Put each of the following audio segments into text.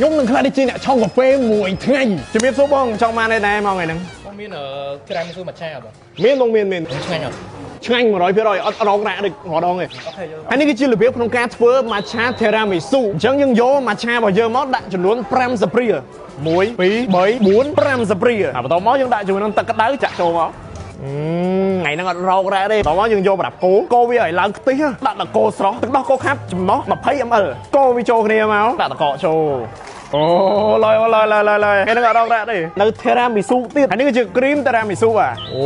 ខ្ញុំនឹងក្លាយទៅជាអ្នកឆុងកាហ្វេមួយថ្ងៃជំរាបសួរបងចង់បានអីដែរមកថ្ងៃហ្នឹង បងមាន tiramisu matcha បង មានបងមានមាន ឆ្ងាញ់អត់ ឆ្ងាញ់100%អត់រងរាក់ដូចរាល់ដងទេ OK យក ហើយនេះគឺជារបៀបក្នុងការធ្វើ matcha tiramisu អញ្ចឹងយើងយក matcha របស់យើងមកដាក់ចំនួន5ស្លាបព្រា1 2 3 4 5ស្លាបព្រាហើយបន្ទាប់មកយើងដាក់ជាមួយនឹងទឹកក្តៅចាក់ចូលមកថ្ងៃហ្នឹងអត់រោគរ៉ែទេបន្ទាប់មកយើងយកប្រដាប់គោកូរវាឲ្យឡើងខ្ទិះដាក់តកោស្រស់ទឹកដោះគោខាប់ចំណោះ20 ml កូរវាចូលគ្នាមកដាក់តកចូលអូឡយឡយឡយឡយឡយថ្ងៃហ្នឹងអត់រោគរ៉ែទេនៅ tiramisu ទៀតហើយនេះគឺជា cream tiramisu បាទអូ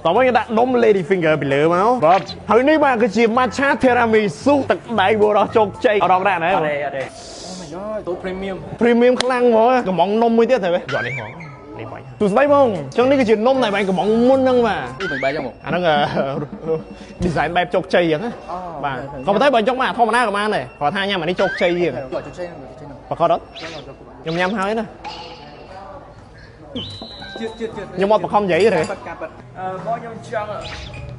តោះមកយើងដាក់នំ lady finger ពីលើមកបាទហើយនេះបាទគឺជា matcha tiramisu ទឹកដៃបរោះជោគជ័យអត់រោគរ៉ែណា អត់ទេអត់ទេ Oh my god ទូ premium premium ខ្លាំងហ្មងកំងនំមួយទៀតត្រូវទេយកនេះហ្មងនេះបាញ់ទស្សដីបងអញ្ចឹងនេះគឺជានំដែលបាញ់កំងមុនហ្នឹងបាទ អ៊ីមិនបែកចឹងបង អាហ្នឹង design បែបជោគជ័យអញ្ចឹងណាបាទក៏ប៉ុន្តែបើចង់មកធម្មតាក៏បានដែរគាត់ថាញ៉ាំអានេះជោគជ័យជាង យកជោគជ័យហ្នឹងជោគជ័យហ្នឹង ប្រកបអត់ខ្ញុំញ៉ាំហើយណា ជាតិជាតិជាតិ ខ្ញុំអត់បខំនិយាយទេ ប៉ាត់ការប៉ាត់អឺបងខ្ញុំចង់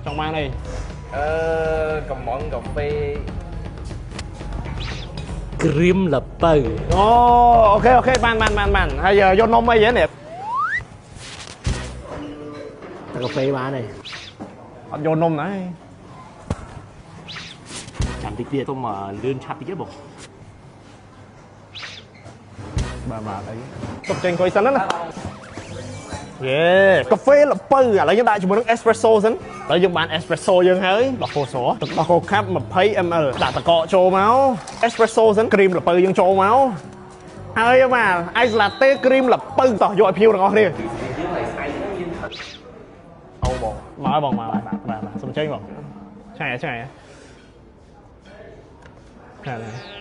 ចង់បានអី អឺកំងកាហ្វេ cream ល្ពៅ អូ OK OK បានបានបានបានហើយយកនំអីហ៎នេះ តែកាហ្វេបានទេ អត់យកនំណា ចាំតិចទៀតសុំលឿនឆាប់តិចទេបង បាទបាទអីទុកចេញអង្គុយសិនណាយេកាហ្វេល្ពៅឥឡូវយើងដាក់ជាមួយនឹង espresso សិនឥឡូវយើងបាន espresso យើងហើយដោះគោស្រទឹកដោះគោខាប់20 ml ដាក់តកកចូលមក espresso សិន cream ល្ពៅយើងចូលមកហើយបាទ ice latte cream ល្ពៅតោះយកឲ្យភ្ញៀវទាំងអស់គ្នាអូបងមកហើយបងមកហើយបាទបាទសូមអញ្ជើញបងឆ្ងាយឆ្ងាយឆ្ងាយ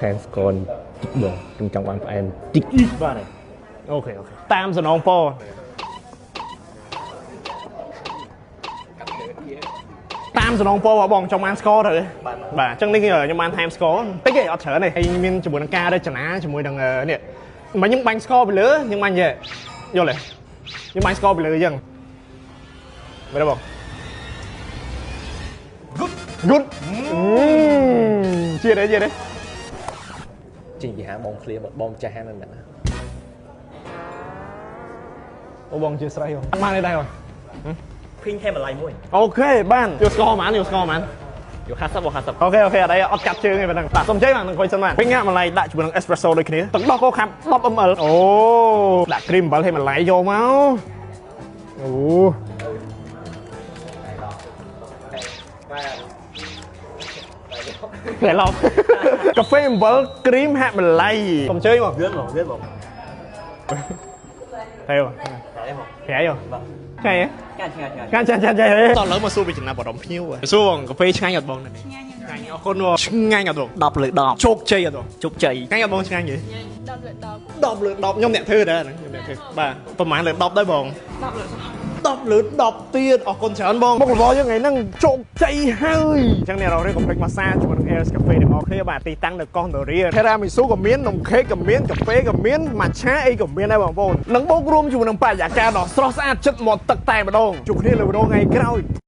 ថែមស្ករតិចបងខ្ញុំចង់បានផ្អែមតិច បាទ OK OK តាមសំណងពរតាមសំណងពររបស់បងចង់បានស្ករទៅបាទអញ្ចឹងនេះខ្ញុំបានថែមស្ករតិចទេអត់ច្រើនទេហើយមានជាមួយនឹងការរចនាជាមួយនឹងនេះមិនខ្ញុំបាញ់ស្ករពីលើខ្ញុំបាញ់យេយល់ទេខ្ញុំបាញ់ស្ករពីលើអញ្ចឹងមែនទេបង good good ជាតិទេជាតិទេ ចេញពីហាងបងឃ្លៀមកបងចាស់ហាងហ្នឹងណា អូបងជាស្រ័យបងបានទេដែរបង ភីងថែមបន្លៃមួយ OK បានយកស្ករហ្មងយកស្ករហ្មង យក50បង50 OK OK អត់អីអត់កាត់ជើងទេប៉ុណ្ណឹងបាទសុំជ័យបាទនឹងអង្គុយសិនបាទវិញម្លៃដាក់ជាមួយនឹង espresso ដូចគ្នាទឹកដោះគោខាប់10 ml អូដាក់ cream អំបិលឲ្យម្លៃយកមកអូតែឡប់កាហ្វេអំបិល cream ហាក់ម្លៃសុំជ័យមក លឿនបងលឿនបង ទេបង តែបង ប្រៃបងឆ្ងាញ់ហ៎ ឆ្ងាញ់ឆ្ងាញ់ឆ្ងាញ់ ឆ្ងាញ់ឆ្ងាញ់ឆ្ងាញ់តោះឥឡូវមកសួរពីចំណាប់អារម្មណ៍ភ្ញៀវសួរបងកាហ្វេឆ្ងាញ់អត់បងនេះ ឆ្ងាញ់ ឆ្ងាញ់អរគុណបងឆ្ងាញ់អត់បង 10លើ10 ជោគជ័យអត់បង ជោគជ័យ ឆ្ងាញ់អត់បងឆ្ងាញ់ទេ 10លើ10 10លើ10ខ្ញុំអ្នកធ្វើដែរហ្នឹងខ្ញុំអ្នកធ្វើបាទប្រហែលលើ10ដែរបង 10លើ10 10លើ10ទៀតអរគុណច្រើនបងមុខរបរយើងថ្ងៃហ្នឹងជោគជ័យហើយអញ្ចឹងអ្នកនរនេះកុំភ្លេចមកសាជាមួយនឹង Airs Cafe ទាំងអស់គ្នាបាទទីតាំងនៅកោះនរា Tiramisu ក៏មាននំខេកក៏មានកាហ្វេក៏មាន matcha អីក៏មានដែរបងប្អូននឹងបូករួមជាមួយនឹងបរិយាកាសដ៏ស្រស់ស្អាតចិត្តមកទឹកតែម្ដងជួបគ្នាលើវីដេអូថ្ងៃក្រោយ។